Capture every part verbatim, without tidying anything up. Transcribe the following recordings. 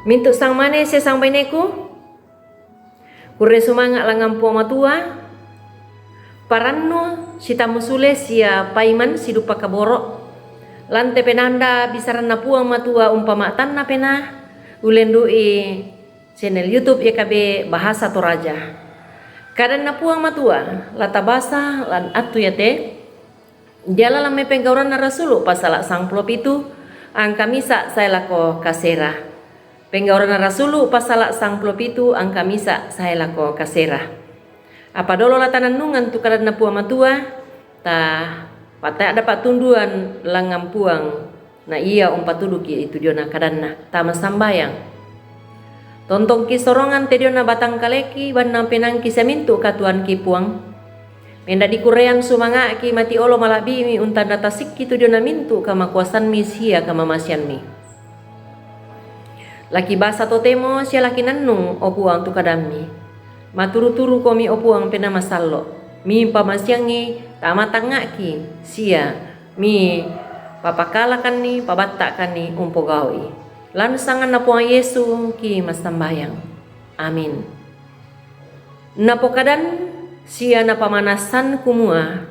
Mintu' sangmane sia sangbaineku, kurre sumanga' langngan Puang Matua, parannu sitammu sule sia paiman siduppa kaboro', lan te penanda bisaranna Puang Matua umpama'tanna penaa, ulendu'i channel YouTube Y K B Bahasa Toraja. Kadanna Puang Matua, la tabasa lan attu iate, Diala lamme Penggauranna Rasulu' pasala' sangpulo pitu angka misa' sae lako kasera. Penggauranna Rasulu' pasala' sangpulo pitu angka misa' sae lako kasera. Apa dolo la tanannungang tu kadanna Puang Matua, ta patea'da pa'tunduan langngan Puang, na ia umpatuduki' tu diona kadanna, tama sambayang. Tontongki' sorongan te diona batang kaleki, bannang penaangki sia mintu' katuoangki Puang. Mendadi kurreang sumanga'ki mati olo mala'bi'mi untanda tasikki tu diona mintu' kamakuasammi sia kamamaseammi. Laki basa totemo sia laki nannung, o Puang, tu kadammi. Maturu-turukomi, o Puang, Penaa Masallo', mipamasiangngi tama tangnga'ki sia mipapakalakanni, pabatta'kanni umpogau'i. Lan sanganna Puang Yesu ki massambayang. Amin. Napokadan sia napamanassan kumua,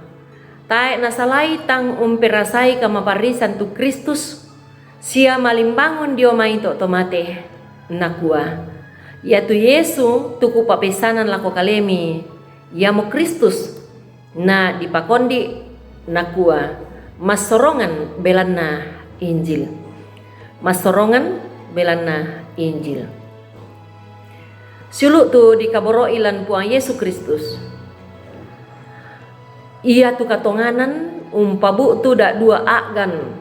tae' nasalai tang umperasai kamaparrisan tu Kristus, sia malimbangun dio mai to' to mate, nakua, iatu Yesu tu kupapessanan lako kalemi, iamo Kristus. Na dipakondi', nakua, massorongan belanna Injil. Massorongan belanna Injil. Siulu' tu dikaboro'i lan Puang Yesu Kristus. Iatu katonganan umpabu'tu da'dua a'gan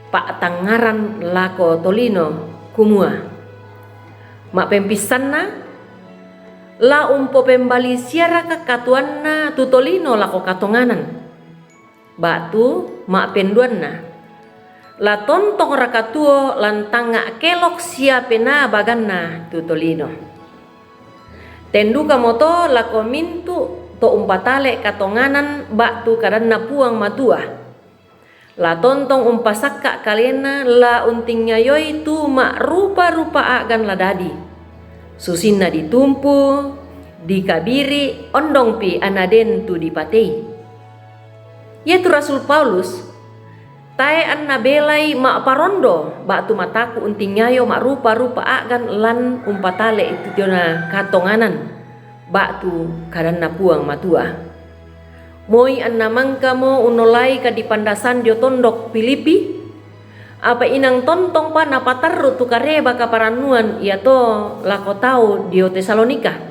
pa'tangngaran lako tolino, kumua, ma'pempissanna, la umpopembali siaraka katuoanna tu tolino lako katonganan? Ba'tu ma'penduanna, la tontongraka tuo lan tangnga' kelok sia penaa baganna tu tolino? Ten dukamoto lako mintu' to umpatale' katonganan ba'tu kadanna Puang Matua. La tontong umpasakka' kalena la untingngayoi tu ma'rupa-rupa a'gan la dadi, susinna ditumpu, dikabiri', ondongpi anna den tu dipatei. Iatu Rasul Paulus tae' anna belai ma'parondo ba'tu mataku' untingngayo ma'rupa-rupa a'gan lan umpatale'i tu diona katonganan ba'tu kadanna Puang Matua. Moi anna mangkamo unnollai kadipandasan dio tondok Filipi, apa inang tontongpa napatarru' tu kareba kaparannuan iato lako tau dio Tesalonika.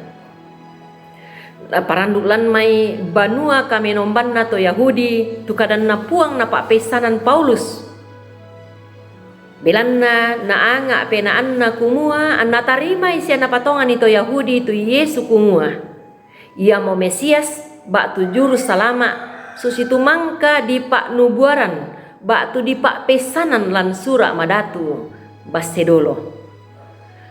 Naparandu' lan mai banua kamenombanna to Yahudi tu kadanna Puang napa'peissanan Paulus. Belanna naanga' penaanna kumua anna tarimai sia napatonganni to Yahudi tu Yesu kumua, iamo Mesias ba'tu Juru Salama', susitu mangka dipa'nubuaran ba'tu dipa'peissanan lan Sura' Madatu basse dolo.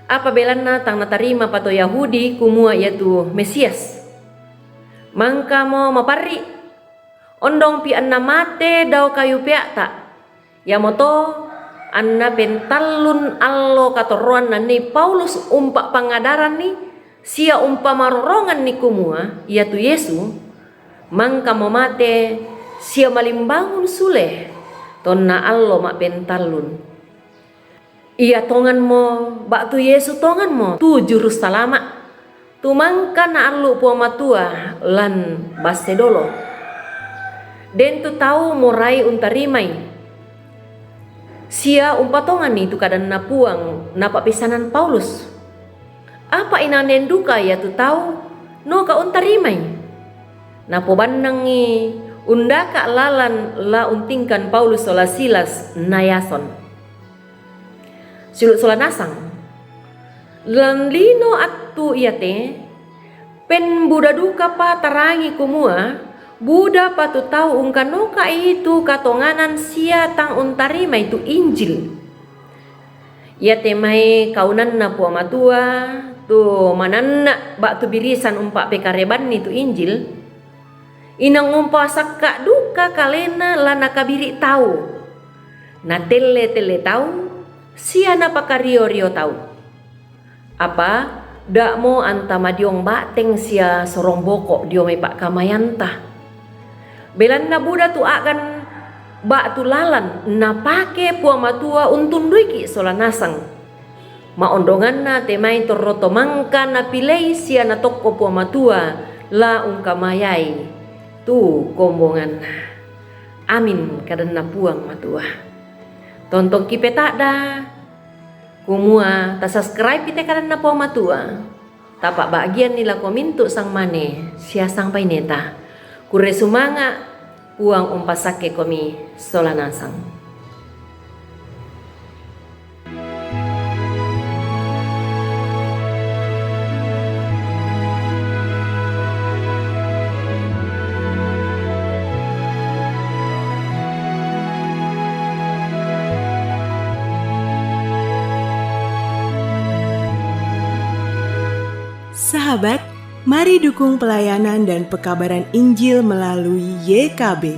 Apa belanna tang natarimapa to Yahudi kumua iatu Mesias? Mangkamo maparri', ondongpi anna mate dao kayu pea'ta', iamoto anna pentallun allo katorroan nanii Paulus umpa'pangadaranni sia umpamaroronganni kumua iatu Yesu, mangkamo mate sia malimbangun sule tonna allo ma'pentallun. Ia tonganmo, ba'tu Yesu tonganmo tu Juru Salama', tu mangka Naallu' Puang Matua lan basse dolo. Den tu tau morai untarimai sia umpatonganni tu kadanna Puang napa'peissanan Paulus. Apa inang den duka iatu tau noka untarimai? Napobannangngi undaka' lalan la untingkan Paulus sola Silas na Yason. Siulu' sola nasang. Lan lino attu iate, pen buda dukapa tarangi kumua, budapa tu tau ungkanoka'i tu katonganan sia tang untarimai tu Injil. Iate mai kaunanna Puang Matua, tu mananna' ba'tu birisan umpa'pekarebanni tu Injil, inang umpasakka' duka kalena la nakabiri' tau, natelle-telle tau, sia napakario-rio tau. Apa, dak mo anta madiong bateng sia sorong boko dio mai pakkamayanta. Belanna buda tu agan bak tu lalan napake Puang Matua untunduiki sola nasang. Maondonganna te mai torro to mangka napilei sia natokko Puang Matua la ungkamayai tu kombonganna. Amin, kadanna Puang Matua. Tontongki petadda, kumua ta subscribe ite kadanna Puang Matua. Tapa bagian ni lako mintu sang mane sia sang paineta. Kure sumanga, Puang umpasakke komi sola nasang. Sahabat, mari dukung pelayanan dan pekabaran Injil melalui Y K B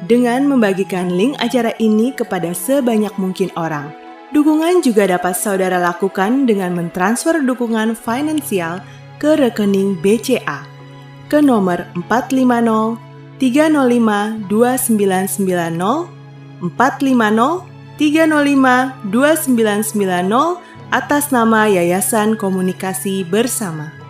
dengan membagikan link acara ini kepada sebanyak mungkin orang. Dukungan juga dapat saudara lakukan dengan mentransfer dukungan finansial ke rekening B C A ke nomor empat lima nol tiga nol lima dua sembilan sembilan nol, empat lima nol tiga nol lima dua sembilan sembilan nol, atas nama Yayasan Komunikasi Bersama.